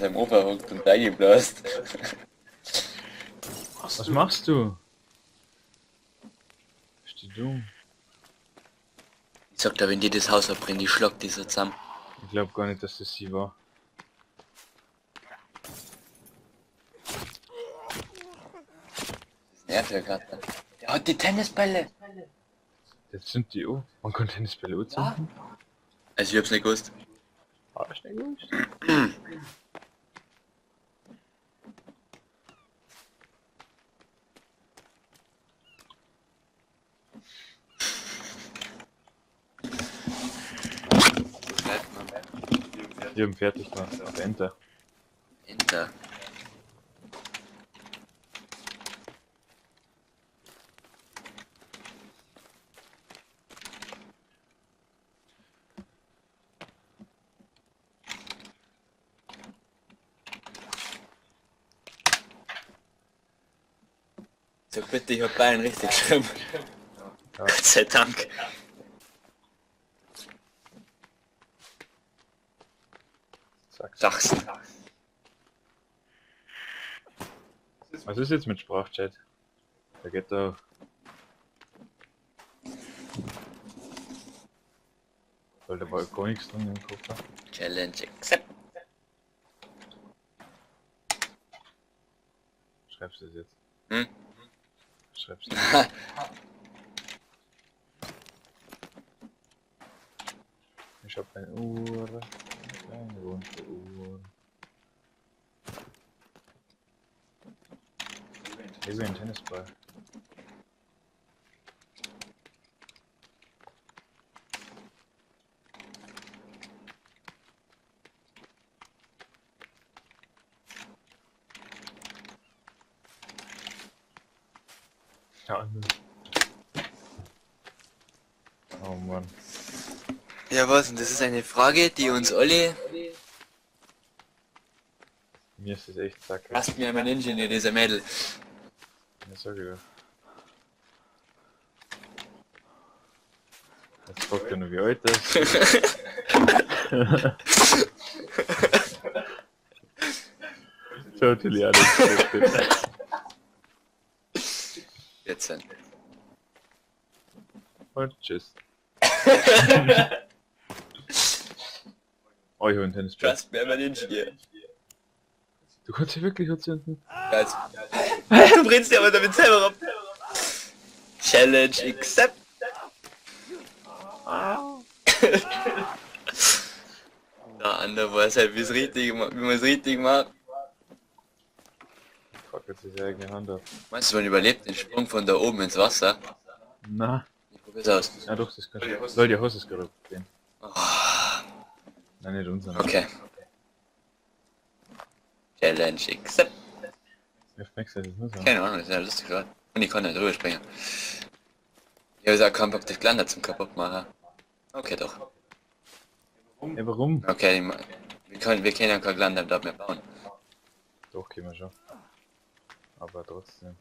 Seinem Opa hockt und reingeblasst. Was machst du? Bist du dumm? Ich sag da, wenn die das Haus abbrennen, die schlagt die so zusammen. Ich glaub gar nicht, dass das sie war. Das nervt ja gerade. Der hat die Tennisbälle! Jetzt sind die auch. Man kann Tennisbälle auch zünden. Also ich hab's nicht gewusst. Ah, ist nicht gewusst. Bleibt man. Die haben fertig gemacht. Auf Enter. Enter. Sag bitte, ich hab Bayern richtig geschrieben. Ja. Gott sei Dank. Sag's. Sachsen. Was ist jetzt mit Sprachchat? Da geht doch. Weil da war gar nichts drin im Koffer. Challenge accept. Schreibst du das jetzt? Hm? Schreibst du das? Ich hab eine Uhr. Eine kleine bunte Uhr. Ich will einen Tennisball. Ja, ne. Oh Mann. Ja, was? Und das ist eine Frage, die uns alle... Mir ist das echt sacke. Lasst mir mein Ingenieur, dieser Mädel. Ja, sag ich doch. Jetzt fragt er nur, wie alt das ist. Totally unexpected. Jetzt dann. Und tschüss. Oh, ich hab einen Tennisball. Trust me, I'm an Engineer. Du kannst dich wirklich anzünden? Ja, jetzt. Du brennst dir aber damit selber ab. Challenge accept. Der andere weiß halt, wie man es richtig macht. Fuck, jetzt ist die eigene Hand ab. Meinst du, man überlebt den Sprung von da oben ins Wasser? Na, Ich probier's aus. ja doch, das kannst du. Leute, die Hose ist gerade abgehen. Oh, Nein, nicht unseren. okay. Challenge accept. Ja, merkst du, das ist nur so. Keine Ahnung, das ist ja lustig gerade. Und ich kann nicht drüber springen. Ich habe jetzt auch keinen Bock, das Geländer zum kaputt machen. Okay, doch. Ja, warum? Okay, wir können ja kein Geländer dort mehr bauen. Doch, können wir schon. Aber trotzdem.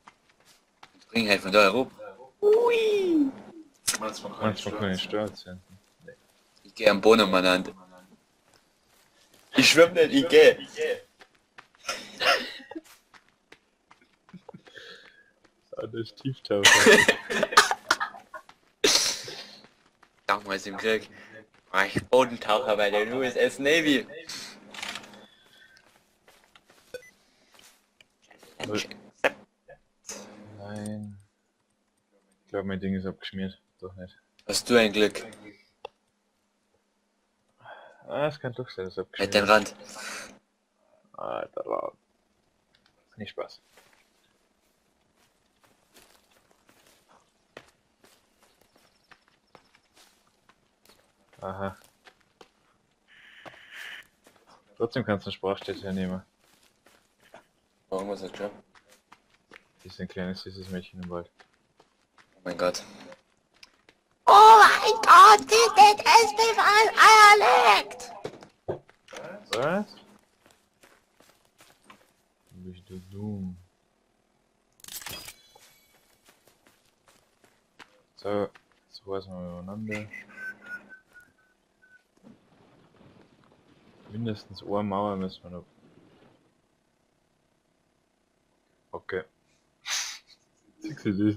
Ich springe halt von da herum. Meinst du, man kann nicht Steuer zünden? Ich gehe am Boden umeinander. Ich schwimme nicht, ich gehe. Das andere ist Tieftaucher. Damals im Krieg war ich Bodentaucher bei der USS Navy. Nein. Ich glaube, mein Ding ist abgeschmiert. Doch nicht. Hast du ein Glück. Ah, es kann doch sein, dass es Halt abgeschmiert den Rand. Alter, laut. Nicht Spaß. Aha. Trotzdem kannst du einen Sprachchat hernehmen. Warum was das schon? Das ist ein kleines süßes Mädchen im Wald. Oh mein Gott. Oh mein Gott, die DSB Eier legt! Was? Bist du dumm? So, jetzt reißen wir übereinander. Mindestens eine Mauer müssen wir noch Okay. Siehst du das?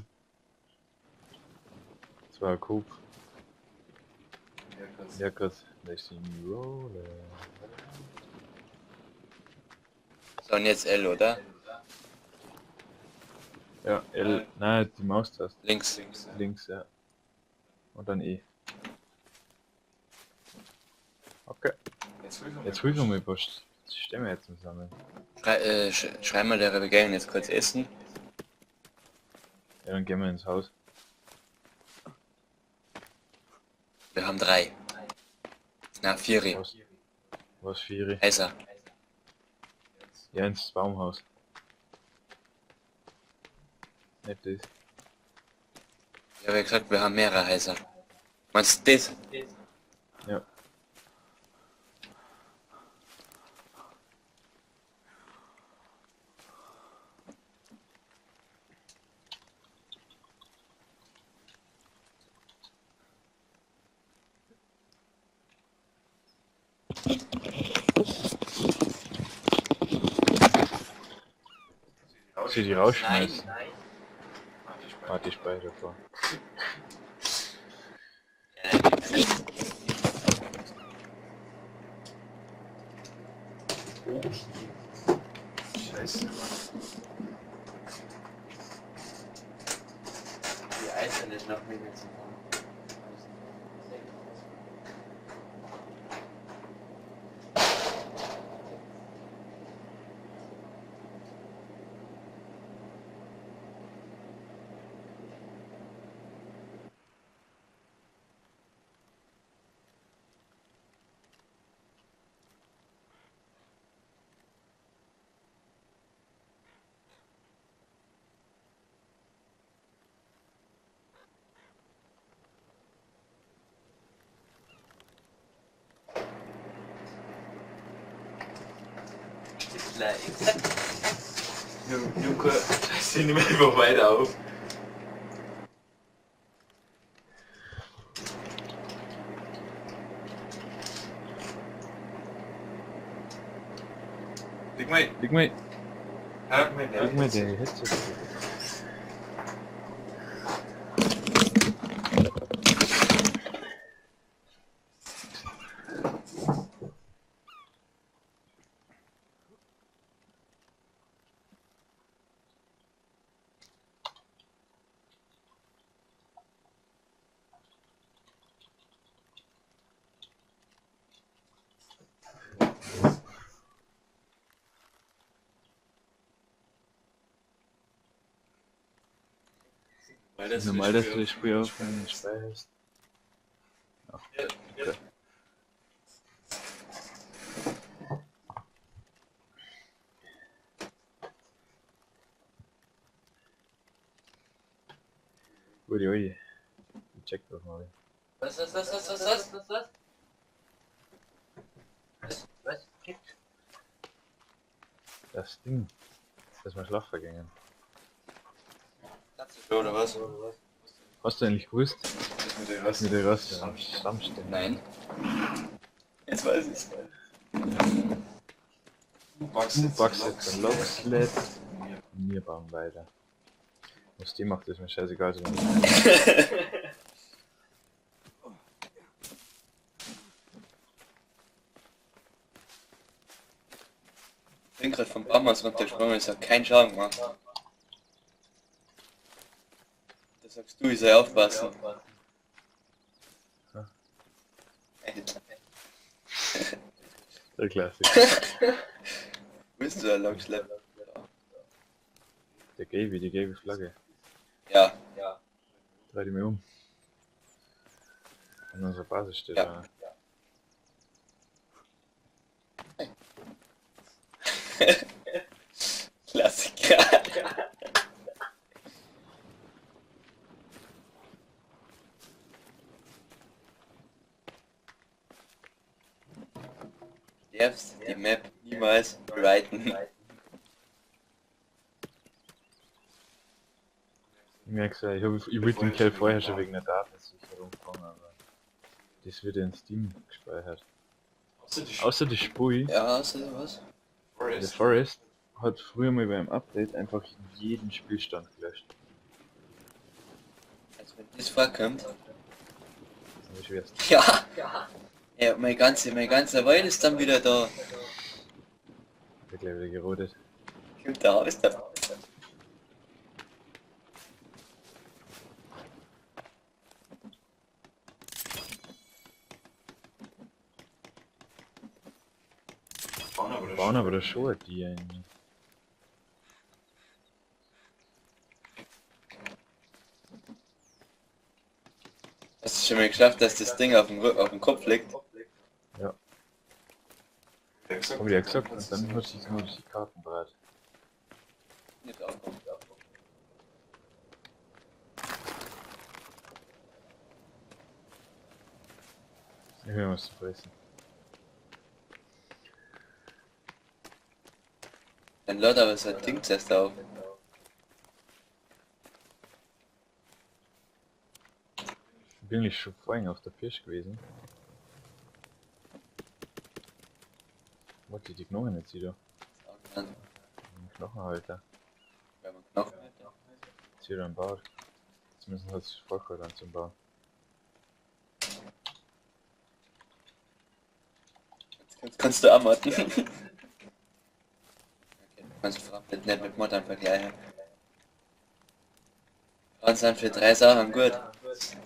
Das war ein Coup. Ja, krass. They see me rolling. So, und jetzt L, oder? Ja, L. Nein, die Maustaste. Links. Links, ja. Und dann E. Okay. Jetzt hol ich noch mal ein paar Stämme jetzt zusammen. Schrei mal der wir gehen jetzt kurz essen. Ja, dann gehen wir ins Haus. Wir haben 3. Na, 4. Was? Was, 4? Heißer. Ja, ins Baumhaus. Nicht das. Ich habe ja gesagt, wir haben mehrere Häuser. Meinst du das? Ja. Soll ich die rausschmeißen? Nein. Warte, ich speichere vor. Scheiße. Die Eisern ist noch nicht mehr zu kommen. Junker, scheiße, ich nehme einfach weiter auf. Leg mal, Leg mal, hör leg mal den Headset. Normal, dass du das Spiel auf den speicherst. Ach, okay. Ui, ui. Ich check das mal. Was, was, was, was, was, was, was, was? Was, was? Das Ding. Das ist mein Schlaf vergangen. Oder was? Hast du eigentlich gewusst? Das mit der Was mit der Rasse am Stammstelle? Nein. Jetzt weiß ich's. Du backst Du jetzt backst jetzt ein Loxlet. Wir bauen weiter. Was die macht, ist mir scheißegal. Solange Ich bin gerade vom Baumhaus runtergesprungen, es hat keinen Schaden gemacht. Da sagst du, ich soll aufpassen. Ja. Alter, Der Klassiker. wo ist denn so ein Longslap? Der Gaby, die gelbe Flagge. Ja. Dreh die mir um. An unserer Basis steht Ja. da. Klassiker. Du darfst die Map niemals writen. Ich merk's ja, ich wollte den Kerl vorher schon wegen der Datensicherung fragen, aber das wird ja in Steam gespeichert. Außer die Spui, Ja, hast du was? The Forest, hat früher mal beim Update einfach jeden Spielstand gelöscht. Also wenn das vorkommt. Das ist am schwersten. Ja! Ja, mein ganzer Wald ist dann wieder da. Wird gleich wieder gerodet. Kommt der Harvester. Bauen aber das Bauen aber da schon ein Tier irgendwie. Hast du schon mal geschafft, dass das Ding auf dem, auf dem Kopf liegt? Hab ich ja gesagt, und dann hat sich nur die Karten bereit. Nicht aufkommen. Ich will was zu fressen. Dann lädt aber so ein Ding zuerst auf. Bin ich schon vorhin auf der Pirsch gewesen. Wollte die Knochen jetzt wieder. Wenn Knochenhalter. man Knochen hat. Jetzt wieder ein Bart. Zumindest hat es vorgehört an zum Bauen. Jetzt kannst du auch modden. Okay, du kannst Frappet nicht mit Moddern vergleichen. Frauen sind für drei Sachen gut.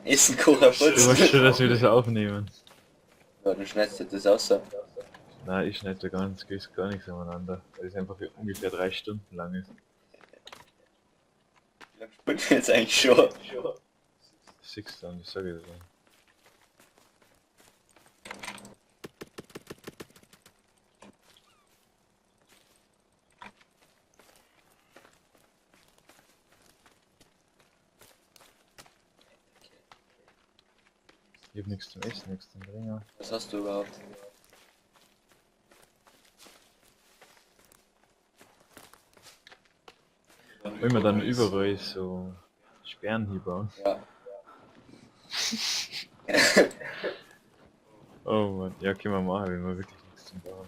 Essen, Kochen, Du weißt Putzen. schon, dass wir das aufnehmen. Ja, dann schneidest du das aus so. Nein, ich schneide da ganz, gar nichts aneinander. Weil es einfach ungefähr 3 Stunden lang ist. Wie lange spielen wir jetzt eigentlich schon? Six dann, ich sage das dann. Ich hab nichts zum Essen, nichts zum Trinken. Was hast du überhaupt? Wenn wir dann überall so Sperren hier bauen. Ja. Oh Mann, ja, können wir machen, wenn wir wirklich nichts zum Bauen.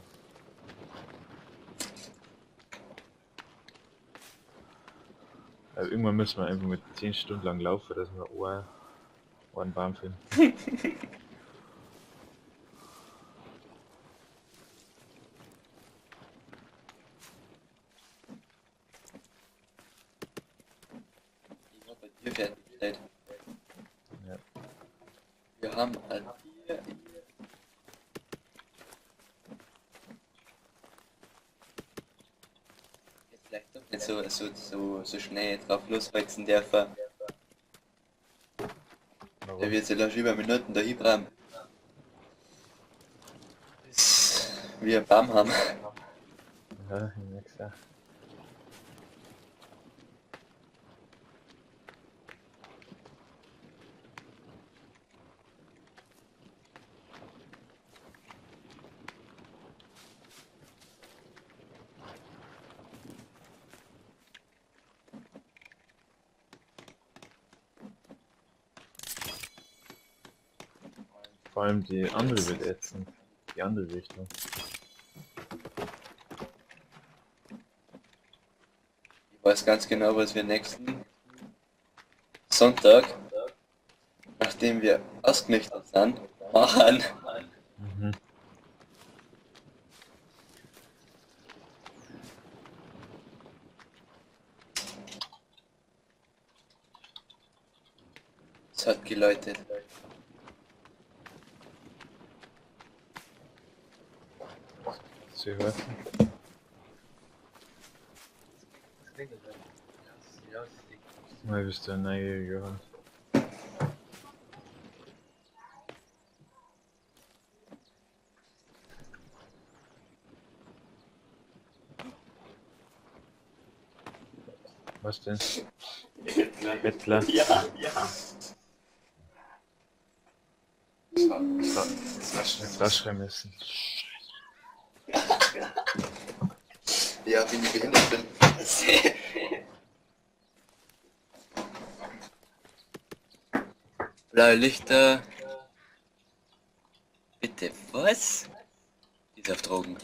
Also irgendwann müssen wir einfach mit 10 Stunden lang laufen, dass wir einen Baum finden. Ich hab bei dir fertig. Ja. Wir haben ein Tier. Jetzt vielleicht doch nicht so schnell drauf loswalzen dürfen. Warum? Der wird sich gleich über Minuten dahin brauchen. Bis wir einen Baum haben. Ja, ich merk's auch. Vor allem die andere wird ätzend. Die andere Richtung. Ich weiß ganz genau, was wir nächsten Sonntag, nachdem wir ausgenüchtert sind, machen. Mhm. Es hat geläutet. Zu hören. Mal bist du ein neugieriger Hund. Was denn? Bettler. Ja, ja. Flasche müssen. Ja, wenn ich behindert bin. Blaue Lichter. Bitte, was? Die ist auf Drogen.